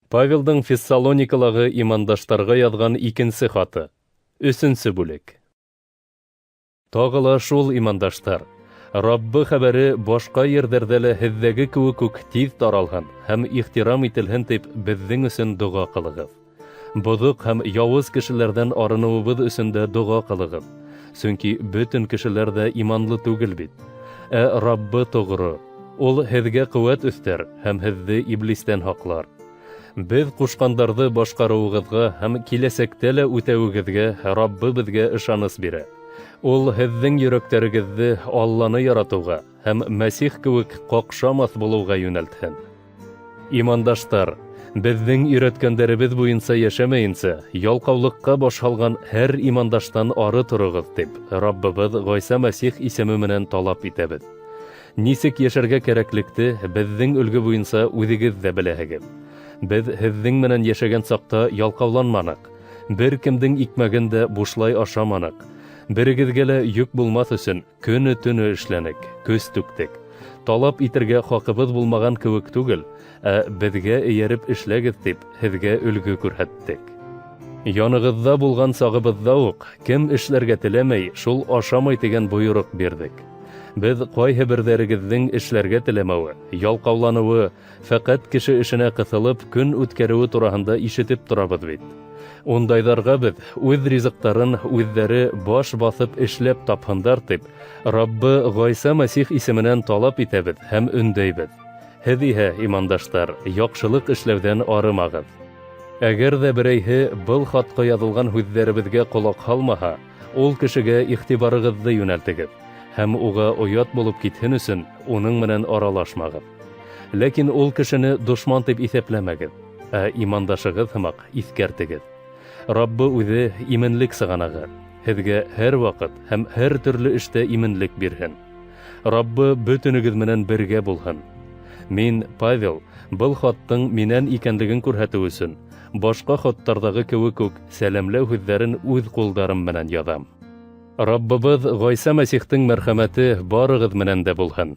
Павелдың Фессалоникалағы имандаштарға яҙған икенсе хаты. Өсөнсө бүлек. Тағы ла шул, имандаштар, Раббы хәбәре башҡа ерҙәрҙә лә һеҙҙәге кеүек үк тиҙ таралһын һәм ихтирам ителһен тип беҙҙең өсөн доға ҡылығыҙ. Боҙоҡ һәм яуыз кешеләрҙән арыныуыбыҙ өсөн дә доға ҡылығыҙ. Сөнки бөтөн кешеләр ҙә иманлы түгел бит. Ә Раббы тоғро. Ул һеҙгә ҡеүәт өҫтәр һәм һеҙҙе иблистән һаҡлар. Беҙ ҡушҡандарҙы башҡарыуығыҙға һәм киләсәктә лә үтәүегеҙгә Раббы беҙгә ышаныс бирә. Ул һеҙҙең йөрәктәрегеҙҙе Алланы яратыуға һәм Мәсих кеүек ҡаҡшамаҫ булыуға йүнәлтһен. Имандаштар, беҙҙең өйрәткәндәребеҙ буйынса йәшәмәйенсә, ялҡаулыҡҡа баш һалған һәр имандаштан ары тороғоҙ тип, Раббыбыҙ Ғайса Мәсих исеме менән талап итәбеҙ. Нисек йәшәргә кәрәклекте беҙҙең өлгө буйынса үҙегеҙ ҙә беләһегеҙ. Беҙ һеҙҙең менән йәшәгән саҡта ялҡауланманыҡ, бер кемдең икмәген дә бушлай ашаманыҡ. Берегеҙгә лә йөк булмаҫ өсөн көнө-төнө эшләнек, көс түктек. Талап итергә хаҡыбыҙ булмаған кеүек түгел, ә беҙгә эйәреп эшләгеҙ тип һеҙгә өлгө күрһәттек. Янығыҙҙа булған сағыбыҙҙа уҡ кем эшләргә теләмәй, шул ашамай тигән бойороҡ бирҙек. Беҙ ҡайһы берҙәрегеҙҙең эшләргә теләмәүе, ялҡауланыуы, фәҡәт кеше эшенә ҡыҫылып көн үткәреүе тураһында ишетеп торабыҙ бит. Ундайҙарға беҙ үҙ ризыҡтарын үҙҙәре баш баҫып эшләп тапһындар тип, Раббы Ғайса Мәсих исеменән талап итәбеҙ һәм өндәйбеҙ. Һеҙ иһә, имандаштар, яҡшылыҡ эшләүҙән арымағыҙ. Әгәр ҙә берәйһе был хатҡа яҙылған һүҙҙәребеҙгә ҡолаҡ һалмаһа, ул кешегә иғтибарығыҙҙы йүнәлтегеҙ һәм уға оят булып китһен өсөн уның менән аралашмағыҙ. Ләкин ул кешене дошман тип иҫәпләмәгеҙ, ә имандашығыҙ һымаҡ иҫкәртегеҙ. Раббы үҙе именлек сығанағы, һеҙгә һәр ваҡыт һәм һәр төрлө эштә именлек бирһен. Раббы бөтөнөгөҙ менән бергә булһын. Мин, Павел, был хаттың минән икәнлеген күрһәтеү өсөн, башҡа хаттарҙағы кеүек үк сәләмләү һүҙҙәрен үҙ ҡулдарым менән яҙам. Раббыбыҙ Ғайса Мәсихтең мәрхәмәте барығыҙ менән дә булһын.